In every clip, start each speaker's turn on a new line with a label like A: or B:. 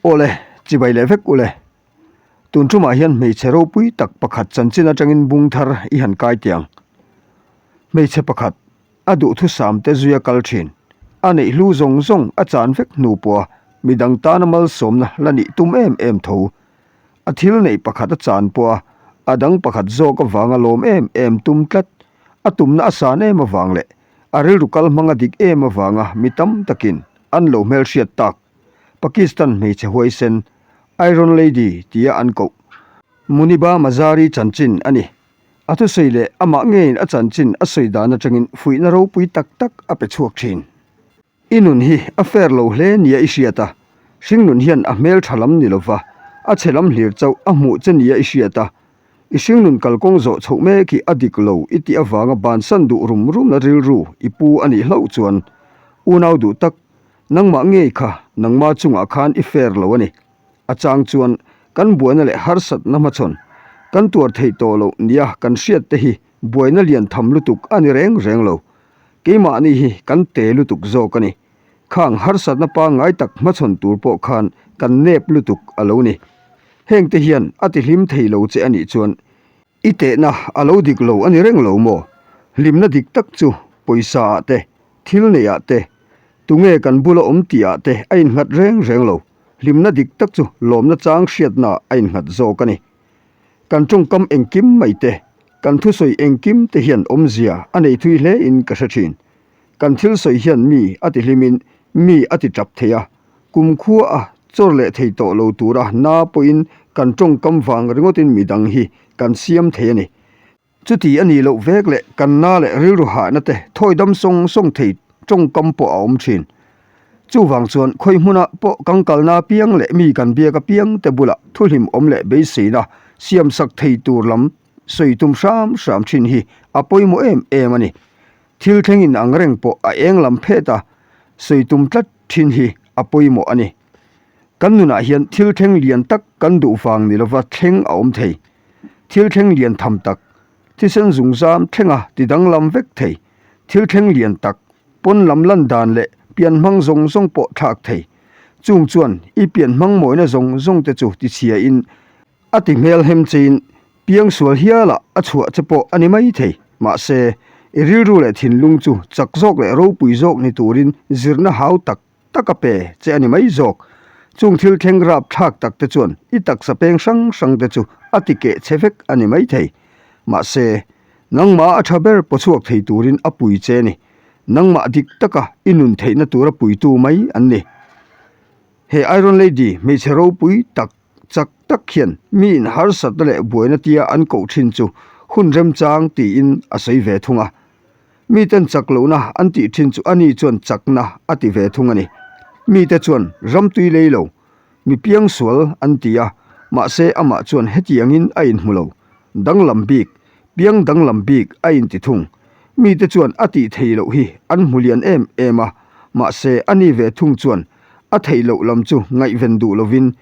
A: Awle, chibai leh vek ule. Tun tumah hian hmeichhe ropui tak pakhat chanchin atangin bung thar i han kai teh ang. Hmeichhe pakhat, a duhthusam te zuia kal thin. A neih hlu zawng zawng a chan vek hnu pawha midang tana malsawmna la nih tum em em tho. A thil neih pakhat a chan pawha a dang pakhat zawk avanga lawm em em tum tlat. A tumna a san em avang leh a rilru kal hmang a dik em avanga mi tam takin an lo hmelhriat tak. Pakistan hmeichhe huaisen, Iron Lady tia an koh Muniba Mazari chanchin a ni. A thusawi leh amah ngeiin a chanchin a sawi dan atangin fuihna ropui tak tak a pe chhuak thin. I nun hi a fair lo hle nia i hriat a, hringnun hian a hmel tha lam ni lova, a chhe lam hlir chauh a hmuh che nia i hriat a, i hringnun kalkawng zawh chhoh mek hi a dik lo i tih avanga bansan duh rum rumna rilru i pu a nih hlauh chuan unau duh tak nangmah ngei kha nangma chungah khan i fair lo a ni. A chang chuan kan buaina leh harsatna hmachhawn kan tuar theih tawh loh nia kan hriat te hi buaina lian tham lutuk a ni reng reng lo. Keimahni hi kan te lutuk zawk a ni. Khang harsatna pangngai tak hmachhawn tur pawh khan kan nep lutuk a lo ni. Heng te hian a ti hlim thei lo che a nih chuan i tehna a lo dik lo a ni reng lo maw? Hlimna dik tak chu pawisa ah te, thil neih ah te, tunge kan bula awm tih ah te a innghat reng reng lo. Hlimna dik tak chu lawmna chang hriatna a innghat zawk a ni. Kan tawngkam engkim mai te, kan thusawi engkim te hian awmzia a nei thui hle in ka hre thin. Kan thil sawi hian mi a ti hlimin mi a ti tap thei a, kumkhua a chawr leh thei tawh lo tura na pawhin kan tawngkam vang ringawtin midang hi kan siam thei a ni. Chuti a nih loh vek leh kan na leh rilru hahna te thawi dam sawng sawng thei tawngkam pawh a awm thin. Chuvang chuan khawi hmunah pawh kan kalna apiang leh mi kan biak apiang te bulah thuhlim awm leh beiseina siamsak thei tur lam sawi tum hram hram thin hi a pawimawh em em a ni. Thil thleng in ang reng pawh a eng lam phet a sawi tum tlat thin hi a pawimawh a ni. Kan nunah hian thil thleng lian tak kan duh vang ni lova thleng a awm thei. Thil thleng lian tham tak, thisen zungzam thlenga ti danglam vek thei, thil thleng lian tak, pawn lam lan dan leh pianhmang zawng zawng pawh thlak thei. Chung chuan i pianhmang mawina zawng zawng te chu tichhiain a ti hmel hem chein piangsual hialah a chhuah che pawh a ni mai thei. Mahse, i rilru leh thinlung chu chak zawk leh ropui zawk ni turin zirna hau tak tak a pe che a ni mai zawk. Chung thil thleng rap thlak tak te chuan i taksa peng hrang hrang te chu a ti keh che vek a ni mai thei. Mahse, nangmah a tha ber pawchhuak thei turin a pui che a ni. Nangmah dik taka i nun theihna tura puitu mai an ni. He Iron Lady hmeichhe ropui tak chak tak hian miin harsatna leh buaina tia an koh thin chu hun remchang tiin a sawi ve thung a. Miten chak lohna an tih thin chu ani chuan chakna a ti ve thung a ni. Mite chuan ram tui lei lo, mi piangsual an ti a, mahse amah chuan hetiangin a inhmu lo. Danglam bik, piang danglam bik a inti thung. Mite chuan a tih theih loh hi an hmu lian em em a, mahse ani ve thung chuan a theih loh lam chu ngaihven duh lovin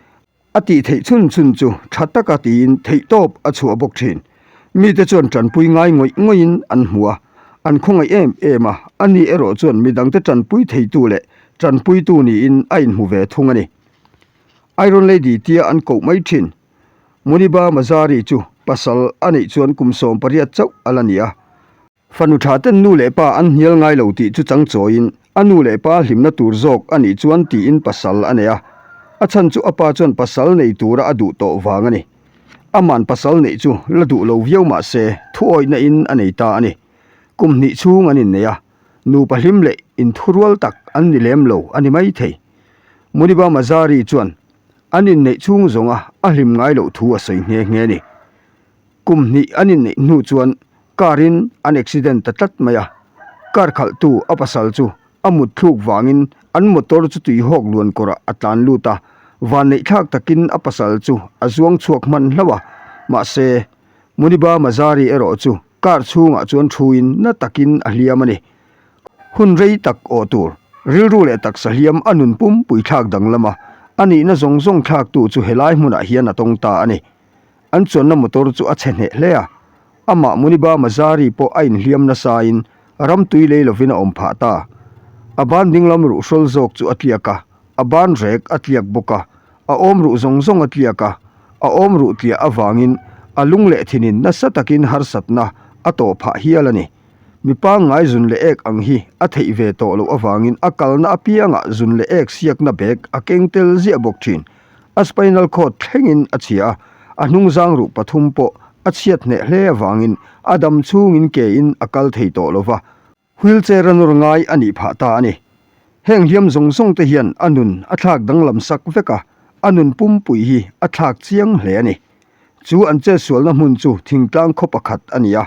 A: A tih theih chhun chhun chu tha taka tiin theihtawp a chhuah bawk thin. Mite chuan tanpui ngai ngawih ngawihin an hmu a, an khawngaih em em a, ani erawh chuan midangte tanpui theitu leh tanpuitu niin a inhmu ve thung a ni. Iron Lady tia an koh mai thin. Muniba Mazari chu pasal a neih chuan kum 18 chauh a la ni a. Fanu tha ten nu leh pa an hnial ngai lo tih chu chang chawiin a nu leh pa hlimna tur zawk a nih chuan tiin pasal a nei a. A chhan chu a pa chuan pasal nei tura a duh tawh vang a ni. Aman pasal neih chu la duh lo viau mah se thuawihna in a nei ta a ni. Kum hnih chhung an innei a, nupa hlim leh inthurual tak an ni lem lo a ni mai thei. Muniba Mazari chuan an inneih chhung zawnga a hlim ngai loh thu a sawi nghe nghe a ni. Kum hnih an inneih hnu chuan car in an accident ta tlat mai a, car khalhtu a pasal chu a mut thluk vangin an motor chu tui hawk luan kawrah a tlan lut a, vanneih thlak takin a pasal chu a zuang chhuak hman hlauh a, mahse Muniba Mazari erawh chu car chhungah chuan thuin na takin a hliam a ni. Hun rei tak awh tur, rilru leh taksa hliam a nun pumpui thlak danglam a, a nihna zawng zawng thlaktu chu helai hmunah hian a tawng ta a ni. An chuanna motor chu a chhe hneh hle a, amah Muniba Mazari pawh a inhliam nasain ram tui lei lovin a awm phah ta. A ban dinglam ruhhrawl zawk chu a tliak a, a ban rek a tliak bawk a, A awm ruh zawng zawng a tliak a, a awm ruh tliah avangin a lung leh thinin nasa takin harsatna a tawh phah hial a ni. Mi pangngai zun leh ek ang hi a theih ve tawh loh avangin a kalna apiangah zun leh ek siakna bag a keng tel ziah bawk thin. A spinal cord thlengin a chhia a, a hnungzang ruh pathum pawh a chhiat hneh hle avangin a dam chhungin ke in a kal thei tawh lo va, wheelchair a nawr ngai a nih phah ta a ni. Heng hliam zawng zawng te hian a nun a thlak danglam sak vek a, a nun pumpui hi a thlak chiang hle a ni. Chu an chetsualna hmun chu thingtlang khaw pakhat a ni a.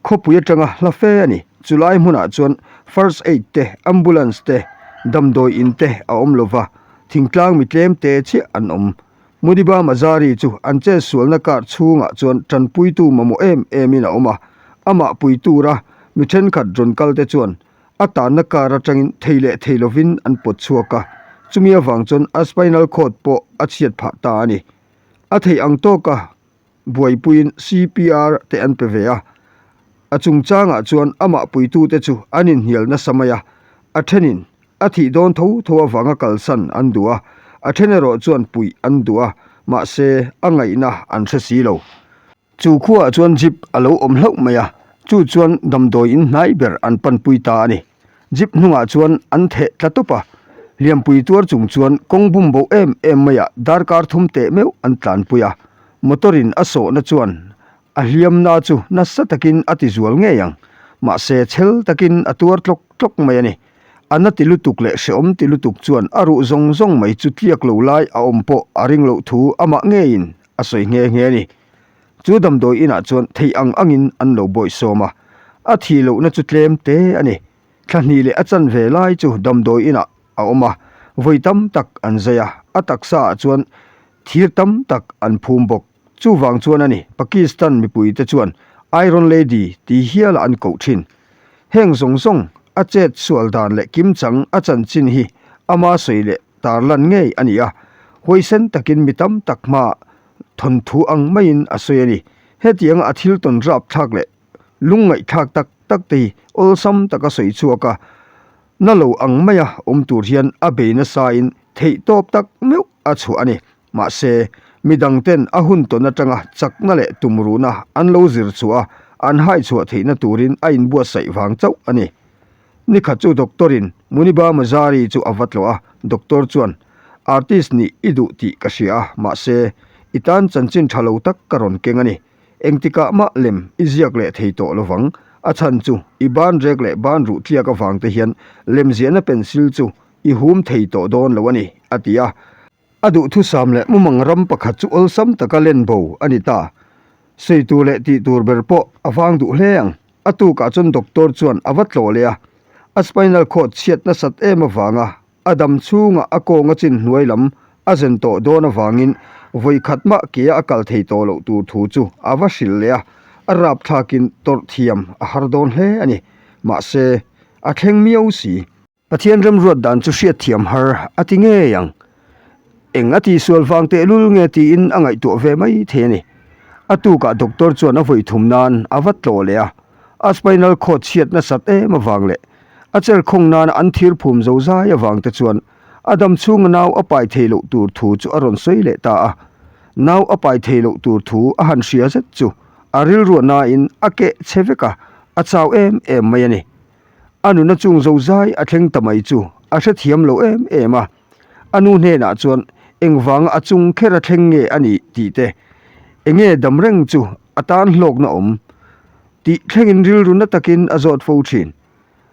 A: Khawpui atanga hla fe a ni. Chulai hmunah chuan First Aid te, Ambulance te, damdawi in te a awm lova, thingtlang mi tlem te chiah an awm. Mudiba Mazari chu an chetsualna car chhungah chuan tanpuitu mamawh em emin a awm a, amah pui tura mi thenkhat rawn kal te chuan a tanna car atangin thei leh thei lovin an pawt chhuak a, chumi avang chuan a spinal cord pawh a chhiat phah ta a ni. A theih ang tawka buaipuiin CPR te an pe ve a, a chungchangah chuan amah puitute chu an inhnial nasa mai a, a thenin a thih dawn tho tho avanga kalsan an duh a, a then erawh chuan puih an duh a, mahse a ngaihna an hre si lo. Chu khuaah chuan jeep a lo awm hlauh mai a, chu chuan damdawi in hnai ber an panpui ta a ni. Jeep hnungah chuan an theh tla tawp a, hliampui tuar chung chuan kawng bum bo em em maiah darkar thum teh meuh an tlanpui a, motor in a sawhna chuan a hliamna chu nasa takin a ti zual ngei ang, mahse chhel takin a tuar tlawk tlawk mai a ni. A na ti lutuk leh hrehawm ti lutuk chuan a ruh zawng zawng mai chu tliak lo lai a awm pawh a ring loh thu amah ngeiin a sawi nghe nghe a ni. Chu damdawi inah chuan theih ang angin an lo bawihsawm a, a thih lohna chu tlem te a ni. Thla hnih leh a chanve lai chu damdawi inah a awm a, vawi tam tak an zai a, a taksa ah chuan thir tam tak an phum bawk. Chuvang chuan a ni, Pakistan mipuite chuan Iron Lady ti hiala an koh thin. Heng zawng zawng a chet sual dan leh kimchang a chanchin hi ama sawi leh tarlan ngei a ni a, huaisen takin mi tam tak hmaah thawnthu ang maiin a sawi a ni. Hetianga a thil tawn rapthlak leh lungngaihthlak tak tak te hi awlsam taka sawi chhuak a, na lo ang maia awm tur hian a bei nasain theihtawp tak meuh a chhuah a ni. Mahse, midang ten a hun tawn atanga chakna leh tumruhna an lo zir chhuah a, an hai chhuah theihna turin a inbuatsaih vang chauh a ni. Nikhat chu doctor in Muniba Mazari chu a va tlawh a, doctor chuan, Artist nih i duh tih ka hria a, mahse, i tan chanchin tha lo tak ka rawn keng a ni. Engtikah mah lem i ziak leh thei tawh lovang, a chhan chu i ban rek leh ban ruh tliak avang te hian lemziahna pencil chu i hum thei tawh dawn lo a ni, a ti a. A duhthusam leh mumang ram pakhat chu awlsam taka len bo a ni ta. Sawi tur leh tih tur ber pawh a vang duh hle ang. A tukah chuan doctor chuan a va tlawh leh a, a spinal cord chhiat nasat em avanga a dam chhunga a kawnga chin hnuai lam a zen tawh dawn avangin vawi khat mah kea a kal thei tawh loh tur thu chu a va hrilh leh a, a rapthlakin tawrh thiam a har dawn hle a ni. Mahse, a thleng miau si. Pathian remruat dan chu hriatthiam har a ti ngei ang. Eng a tihsual vang tehlul nge tiin a ngaihtuah ve mai thei a ni. A tukah doctor chuan a vawi thum nan a va tlawh leh a, a spinal cord chhiat nasat em avang leh a cher khawng nana an thir phum zo zai avang te chuan a dam chhunga nau a pai thei loh tur thu chu a rawn sawi leh ta a. Nau a pai thei loh tur thu a han hria zet chu a rilruah nain a keh che vek a, a chau em em mai a ni. A nuna chung zo zai a thleng ta mai chu a hrethiam lo em em a, a nu hnenah chuan engvanga a chung kher a thleng nge a nih tih te, enge dam reng chu a tan hlawkna awm tih thlengin rilru na takin a zawt fo thin.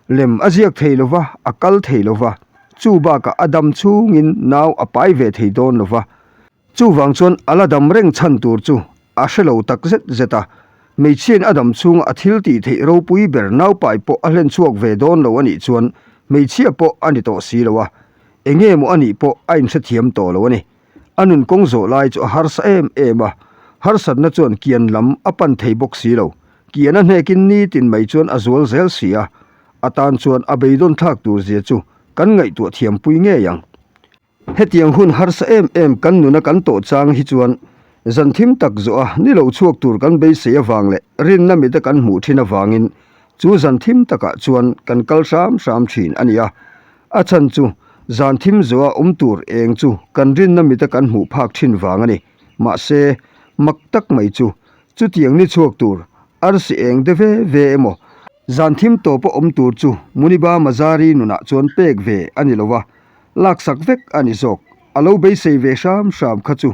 A: Lem a ziak thei lo va, a kal thei lo va, chu bakah a dam chhungin nau a pai ve thei dawn lo va, Chuvang chuan a la dam reng chhan tur chu a hre lo tak zet zet a, hmeichhiain a dam chhunga a thil tih theih ropui ber naupai pawh a hlen chhuak ve dawn lo a nih chuan hmeichhia pawh a ni tawh si lo a, enge maw a nih pawh a inhrethiam tawh lo a ni. A nun kawng zawh lai chu a harsa em em a, harsatna chuan kian lam a pan thei bawk si lo, kian a hnekin nitin mai chuan a zual zel si a, a tan chuan a beidawn thlak tur zia chu kan ngaihtuah thiampui ngei ang. Hetiang hun harsa em em kan nuna kan tawh chang hi chuan zan thim tak zawh a ni lo chhuak tur kan beisei avang leh rinna mite kan hmuh thin avangin chu zan thim takah chuan kan kal hram hram thin a ni a. A chhan chu Zan thim zawha awm tur eng chu kan rinna mita kan hmuh phak thin vang a ni. Mahse, mak tak mai chu, chutiang ni chhuak tur arsi eng de ve ve emaw, zan thim tawpa awm tur chu Muniba Mazari nunah chuan pek ve a ni lo va, laksak vek a ni zawk. A lo beisei ve hram hram kha chu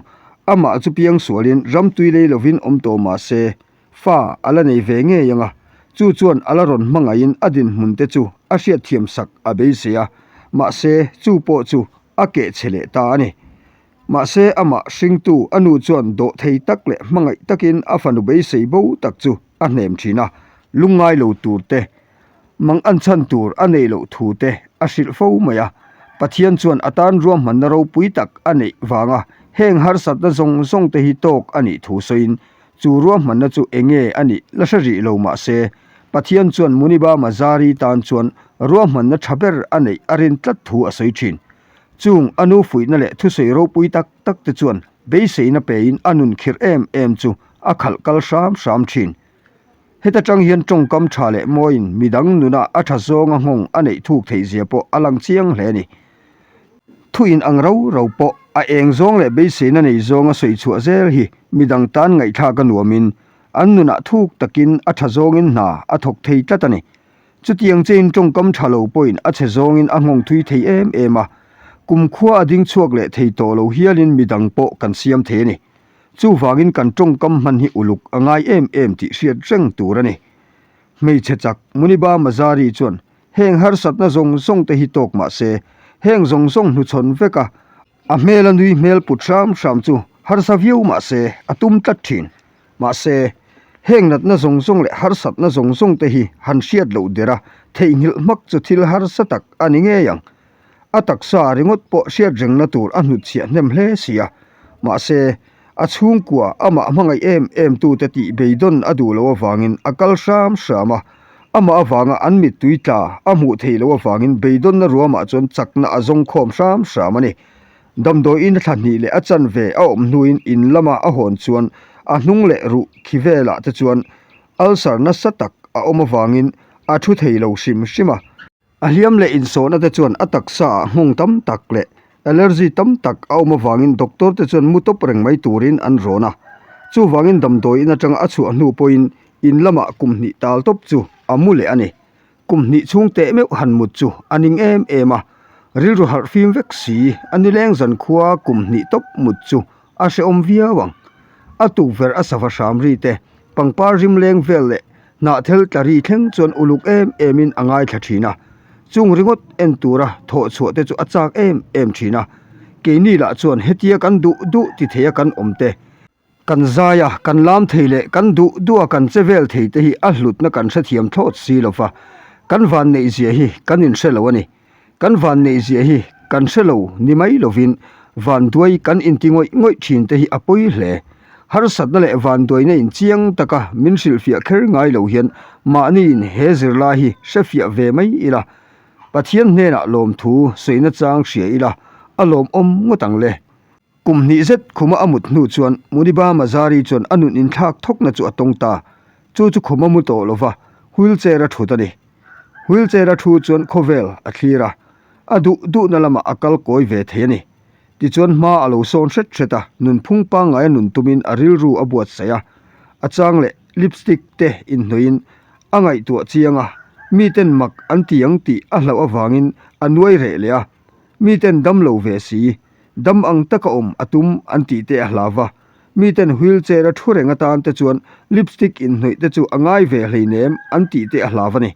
A: amah chu piang sualin ramtui lei lovin awm tawh mah se, fa a la nei ve ngei ang a, chu chuan a la rawn hmangaihin a dinhmun te chu a hriatthiam sak a beisei a, mahse chu pawh chu a keh chhe leh ta a ni. Mahse amah hringtu a nu chuan dawh thei tak leh hmangaih takin a fanu beisei bo tak chu a hnem thin a, lungngai lo tur te, mang an chhan tur a neih loh thu te a hrilh fo mai a. Pathian chuan a tan ruahmanna ropui tak a neih vanga heng harsatna zawng zawng te hi tawk a nih thu sawiin chu ruahmanna chu enge a nih la hre rih lo mah se, Pathian chuan Muniba Mazari tan chuan ruahmanna tha ber a neih a rin tlat thu a sawi thin. Chung a nu fuihna leh thusawi ropui tak tak te chuan beiseina pein a nun khirh em em chu a khalh kal hram hram thin. Heta tang hian tawngkam tha leh mawiin midang nuna a tha zawnga nghawng a neih thuk theih zia pawh a lang chiang hle a ni. Thu in ang rau rau pawh a eng zawng leh beiseina nei zawnga sawi chhuah zel hi midang tan ngaihthlak a nuamin an nunah thuk takin a tha zawngin hna a thawk thei tlat a ni. Chutiang chein tawngkam tha lo pawhin a chhe zawngin a nghawng thui thei em em a, kumkhua a ding chhuak leh thei tawh lo hialin midang pawh kan siam thei a ni. Chuvangin kan tawngkam hman hi uluk a ngai em em tih hriat reng tur a ni. Hmeichhe chak Muniba Mazari chuan heng harsatna zawng zawng te hi tawk mah se, heng zawng zawng hnuchhawn vek a, a hmela nui hmel put hram hram chu harsa viau mah se a tum tlat thin. Mahse, heng natna zawng zawng leh harsatna zawng zawng te hi han hriat loh der a, theihnghilh hmak chu thil harsa tak a ni ngei ang. A taksa ringawt pawh hriat rengna tur a hnutchhiah hnem hle si a. Mahse, a chhungkua amah hmangaih em em tute tih beidawn a duh loh avangin a kal hram hram a. Amah avanga an mittui tla a hmuh theih loh avangin beidawnna ruamah chuan chakna a zawng khawm hram hram a ni. Damdawiin a thla hnih leh a chanve a awm hnuin in lama a hawn chuan a hnung leh ruh khi velah te chuan ulcer nasa tak a awm avangin a thu thei lo hrim hrim a. A hliam leh insawhna te chuan a taksa ah nghawng tam tak leh allergy tam tak a awm avangin doctor te chuan mu tawp reng mai turin an rawn a. Chuvangin damdawiin atanga a chhuah hnu pawhin in lamah kum hnih tal tawp chu a mu leh a ni. Kum hnih chhung teh meuh han mut chu a ning em em a, rilru harh fim vek si a nileng zan khua kum hnih tawp mut chu a hrehawm viau ang. A tukverh a sava hram ri te, pangpar rim leng vel leh hnahthel tla ri thleng chuan uluk em emin a ngaithla thin a. Chung ringawt en tura thawh chhuah te chu a chak em em thin a. Keini lah chuan hetia kan duh duh ti theia kan awm te, Kan zai a, kan lam thei leh kan duh duh a kan che vel thei te hi a hlutna kan hrethiam thlawt si lo va, kan vanneih zia hi kan inhre lo a ni. Kan vanneih zia hi kan hre lo ni mai lovin vanduai kan inti ngawih ngawih thin te hi a pawi hle. Harsatna leh vanduaina in chiang taka min hrilhfiah kher ngai lo hian mahniin he zirlai hi hrefiah ve mai ila, Pathian hnenah lawmthu sawina chang hria ila a lawmawm ngawt ang le. Kum hnih zet khuma a mut hnu chuan Muniba Mazari chuan a nun inthlak thawkna chu a tawng ta. Chu chu khum a mu tawh lova, wheelchair a thut a ni. Wheelchair a thu chuan khawvel a thlir a, a duh duhna lamah a kal kawi ve thei a ni. Tichuan hma a lo sawn hret hret a, nunphung pangngai a nun tumin a rilru a buatsaih a. A chang leh lipstick te inhnuaiin a ngaihtuah chiang a, miten mak an ti ang tih a hlauh avangin a nuai reh leh a. Miten dam lo ve si, dam ang taka awm a tum an tih te a hlau va. Miten wheelchair a thu reng atan te chuan lipstick inhnawih te chu a ngai ve hleinem an tih te a hlau a ni.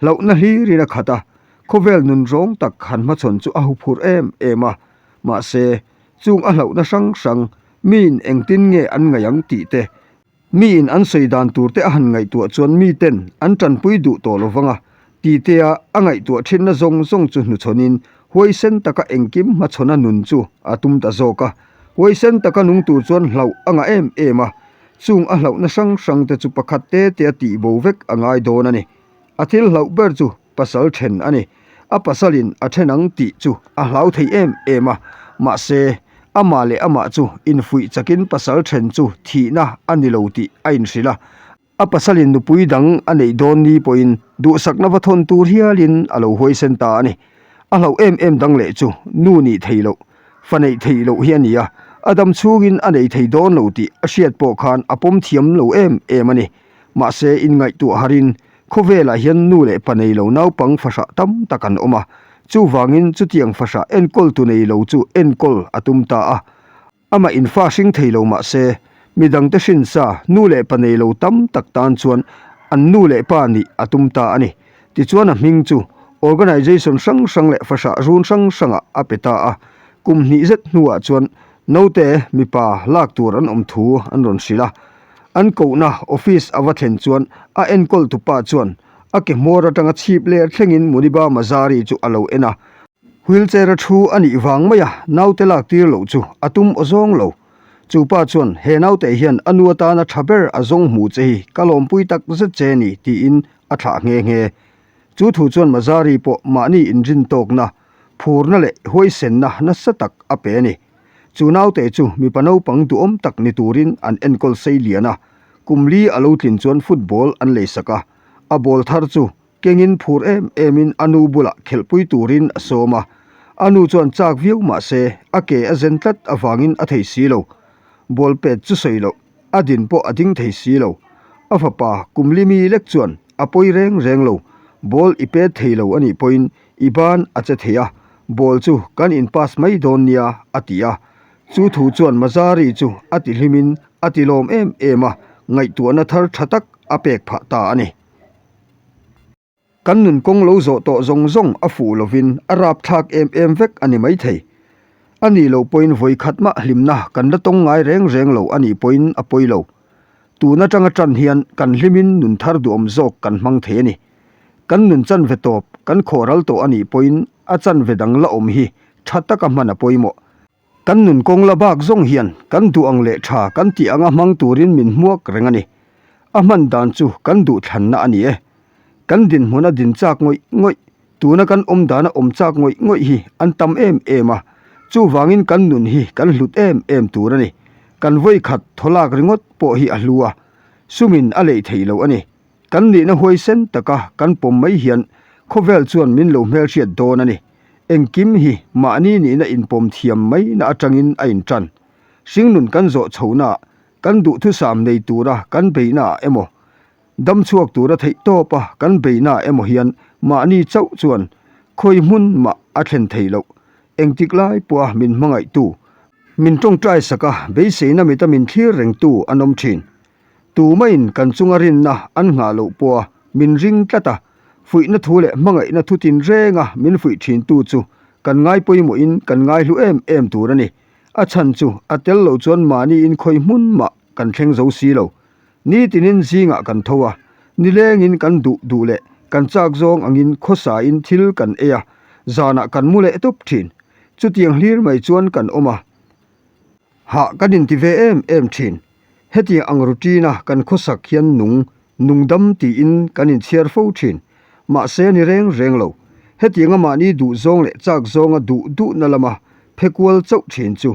A: Hlauhna hlirin a khat a, khawvel nun rawng tak han hmachhawn chu a huphurh em em a. Mahse, chung a hlauhna hrang hrang, miin engtin nge an ngaih ang tih te, Miin an sawi dan tur te a han ngaihtuah chuan miten an tanpui duh tawh lo vang a, Titea a ngaihtuah thinna zawng zawng chu hnuchhawnin huaisen taka engkim hmachhawna nun chu a tum ta zawk a. Huaisen taka nung tur chuan hlauh a ngah em em a, chung a hlauhna hrang hrang te chu pakhat te te a tihbo vek a ngai dawn a ni. A thil hlauh ber chu pasal then a ni. A pasalin a then ang tih chu a hlau thei em em a, mahse, amah leh amah chu infuih chakin pasal then chu thihna a ni lo tih a inhrilh a. A pasalin nupui dang a neih dawn ni pawhin duhsakna va thawn tur hialin a lo huaisen ta a ni. A hlauh em em dang leh chu nu nih thei loh, fa neih theih loh hi a ni a, a dam chhungin a nei thei dawn lo tih a hriat pawh khan a pawm thiam lo em em a ni. Mahse, inngaihtuah harin khawvelah hian nu leh pa nei lo naupang fahrah tam tak an awm a, chuvangin chutiang fahrah enkawltu nei lo chu enkawl a tum ta a. Amah infa hring thei lo mah se, mi dangte hrinsa nu leh pa nei lo tam tak tan chuan an nu leh pa nih a tum ta a ni. Tichuan a hming chu organisation hrang hrang leh fahrah run hrang hrangah a pe ta a. Kum hnih zet hnuah chuan naute mipa lak tur an awm thu an rawn hrilh a. An kohna office a va thlen chuan a enkawltu pa chuan a ke hmawr atanga chhip ler thlengin Muniba Mazari chu a lo en a. Wheelchair a thu a nih vang mai a, naute lak tir loh chu a tum aw zawng lo. Chu pa chuan, He naute hian a nu atana tha ber a zawng hmu che hi ka lawmpui tak zet che ni, tiin a thlah nghe nghe. Chu thu chuan Mazari pawh mahni inrin tawkna, phurna leh huaisenna nasa tak a pe a ni. Chu naute chu mipa naupang duhawm tak ni turin an enkawl sei lian a, kum li a lo tlin chuan football an leisak a, a ball thar chu Kengin phur em emin a nu bulah khelhpui turin a sawm a, a nu chuan chak viau mah se a ke a zen tlat avangin a thei si lo. Ball pet chu sawi loh, a din pawh a ding thei si lo. A fapa kum li mi lek chuan a pawi reng reng lo, ball i pet thei lo a nih pawhin i ban a che thei a, ball chu kan in pass mai dawn nia a ti a. Chu thu chuan Mazari chu a ti hlimin a ti lawm em em a, ngaihtuahna thar tha tak a pek phah ta a ni. Kan nun kawng lo zawh tawh zawng zawng a fuh lovin a rapthlak em em vek a ni maithei. A nih loh pawhin vawi khat mah hlimna kan la tawng ngai reng reng lo a nih pawhin a pawi lo. Tun atanga tan hian kan hlimin nun thar duhawm zawk kan hmang thei a ni. Kan nun chanve tawp kan khawhral tawh a nih pawhin a chanve dang la awm hi tha taka hman a pawimawh. Kan nun kawng la bak zawng hian kan duh ang leh tha kan tih anga hmang turin min hmuak reng a ni. A hman dan chu kan duh thlanna a ni e. Kan dinhmun a din chak ngawih ngawih, tuna kan awm dana awm chak ngawih ngawih hi an tam em em a, chuvangin kan nun hi kan hlut em em tur a ni. Kan vawi khat thawlak ringawt pawh hi a hlu a, sumin a leih theih loh a ni. Kan nihna huaisen taka kan pawm mai hian khawvel chuan min lo hmelhriat dawn a ni. Engkim hi mahni nihna inpawm thiam mai na atangin a intan. Hringnun kan zawh chhohnaah, kan duhthusam nei tura kan beihnaah emaw, dam chhuak tura theih tawpa kan beihnaah emaw hian mahni chauh chuan khawi hmun mah a thlen thei loh. Engtik lai pawha min hmangaihtu, min tawngtai saka beiseina mita min thlir rengtu an awm thin. Tumahin kan chunga rinna an nghah loh pawha min ring tlat a, fuihna thu leh hmangaihna thu tinrenga min fuih thintu chu kan ngai pawimawhin kan ngaihlu em em tur a ni. A chhan chu a tel loh chuan mahniin khawi hmun mah kan thleng zo si lo. Nitinin zingah kan tho a, nilengin kan duh duh leh kan chak zawng angin khawsain thil kan ei a, zanah kan mu leh tawp thin. Chutiang hlir mai chuan kan awm a. Hah kan inti ve em em thin. Hetiang ang routine a kan khawsak hian nung, nungdam tiin kan inchhiar fo thin. Mahse a ni reng reng lo. Hetianga mahni duh zawng leh chak zawnga duh duhna lama phe kual chauh thin chu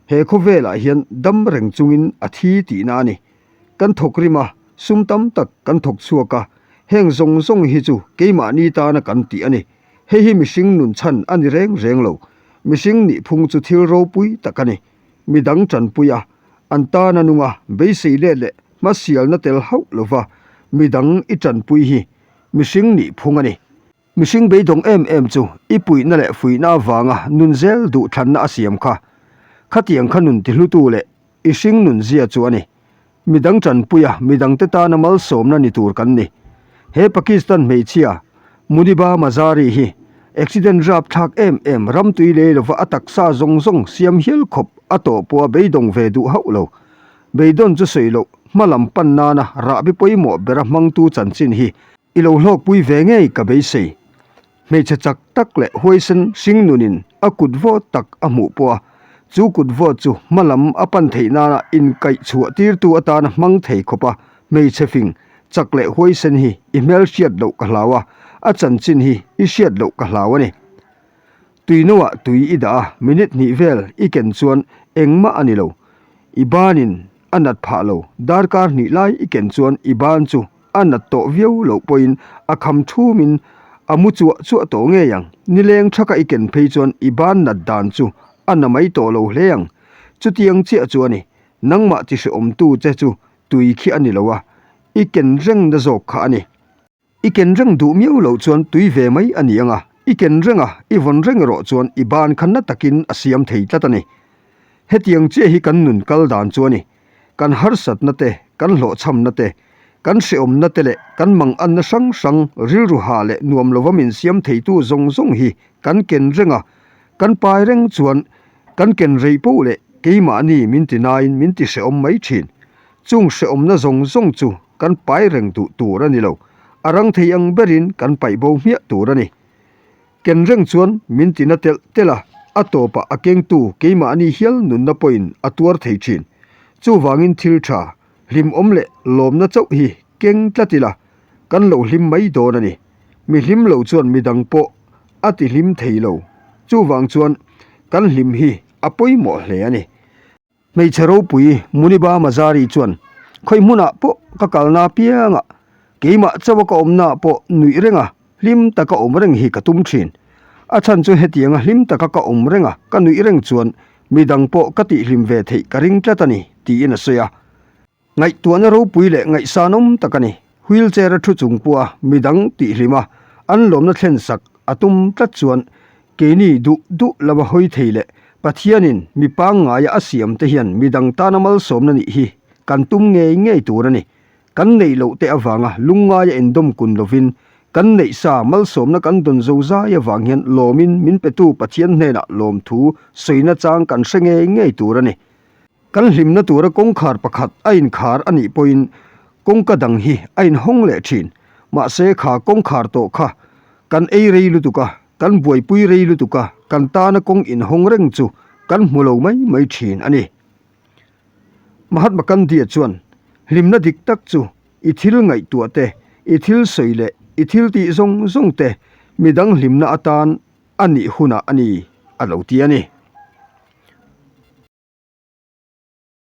A: he khawvelah hian dam reng chungin a thi tihna a ni. Kan thawk rim a, sum tam tak kan thawk chhuak a, heng zawng zawng hi chu keimahni tana kan tih a ni. Hei hi mihring nun chhan a ni reng reng lo. Mihring nih phung chu thil ropui tak a ni. Mi dang tanpui a, an tana nunga beisei let leh hmasialna tel hauh lova mi dang i tanpui hi mihring nih phung a ni. Mihring beidawng em em chu i puihna leh fuihna avanga nun zel duhthlanna a siam kha. Khatiang kha nun tihlutu leh i hring nun zia chu a ni. Midang tanpuia midangte tana malsawmna ni tur kan ni. He Pakistan hmeichhia Muniba Mazari hi accident rapthlak em em ramtui lei lova a taksa zawng zawng siam hial khawp a tawh pawha beidawng ve duh hauh lo. Beidawn chu sawi loh hma lam pan nana rahbi pawimawh bera hmangtu chanchin hi I lo hlawkpui ve ngei ka beisei. Hmeichhe chak tak leh huaisen hring nunin a kut vawt tak a hmuh pawh a, chu kut vawt chu hma lam a pan theih nana inkaih chhuah tirtu atana hmang thei khawp a hmeichhe fing chak leh huaisen hi i hmelhriat loh ka hlau a, a chanchin hi i hriat loh ka hlau a ni. Tuinuah tui i dah a, minute hnih vel i ken chuan engmah a ni lo. I banin a nat phah lo, darkar hnih lai i ken chuan i ban chu a nat tawh viau loh pawhin a kham thumin A mu chuah chuah tawh ngei ang. Nileng thaka i ken phei chuan i ban nat dan chu a na mai tawh lo hle ang. Chutiang chiah chu a ni. Nangmah ti hrehawmtu che chu tui khi a ni lo a, i ken reng na zawk kha a ni. I ken reng duh miau loh chuan tui ve mai a ni ang a, i ken reng a, i vawn reng erawh chuan i ban kha na takin a siam thei tlat a ni. Hetiang chiah hi kan nun kal dan chu a ni. Kan harsatna te, kan hlawhchhamna te, kan hrehawmna te leh kan manganna hrang hrang rilru ha leh nuam lova min siam theitu zawng zawng hi kan ken reng a, kan pai reng chuan kan ken rei poh leh keimahni min ti nain min ti hrehawm mai thin. Chung hrehawmna zawng zawng chu kan pai reng duh tur a ni lo, a rang thei ang berin kan paih bo hmiah tur a ni. Ken reng chuan min tina telh telh a, a tawpah a kengtu keimahni hial nunna pawhin a tuar thei thin. Chuvangin thil tha, hlimawm leh lawmna chauh hi keng tlat ila, kan lo hlim mai dawn a ni. Mi hlim lo chuan midang pawh a ti hlim thei lo. Chuvang chuan kan hlim hi a pawimawh hle a ni. Hmeichhe ropui Muniba Mazari chuan, Khawi hmunah pawh ka kalna apiangah, keimah chauha ka awmnaah pawh nuih renga hlim taka awm reng hi ka tum thin. A chhan chu hetianga hlim taka ka awm renga ka nuih reng chuan midang pawh ka tihhlim ve theih ka ring tlat a ni, tiin a sawi a. Ngaihtuahna ropui leh ngaihsanawm tak a ni. Wheelchair a thu chung pawha midang tihhlima an lawmna thlen sak a tum tlat chuan keini duh duh lama hawi thei leh Pathianin mi pangngaia a siam te hian midang tana malsawmna nih hi kan tum ngei ngei tur a ni. Kan neih loh te avanga lungngaia indawm kun lovin kan neih sa malsawmna kan dawn zo zai avang hian lawmin min petu Pathian hnenah lawmthu sawina chang kan hre ngei ngei tur a ni. Kan hlimna tura kawngkhar pakhat a inkhar a nih pawhin kawngka dang hi a inhawng leh thin. Mahse kha kawngkhar tawh kha kan ei rei lutuk a, kan buaipui rei lutuk a, kan tana kawng inhawng reng chu kan hmu lo mai mai thin a ni. Mahatma Gandhi-a chuan, Hlimna dik tak chu i thil ngaihtuah te, i thil sawi leh i thil tih zawng zawng te midang hlimna atan a nih hunah a ni, a lo ti a ni.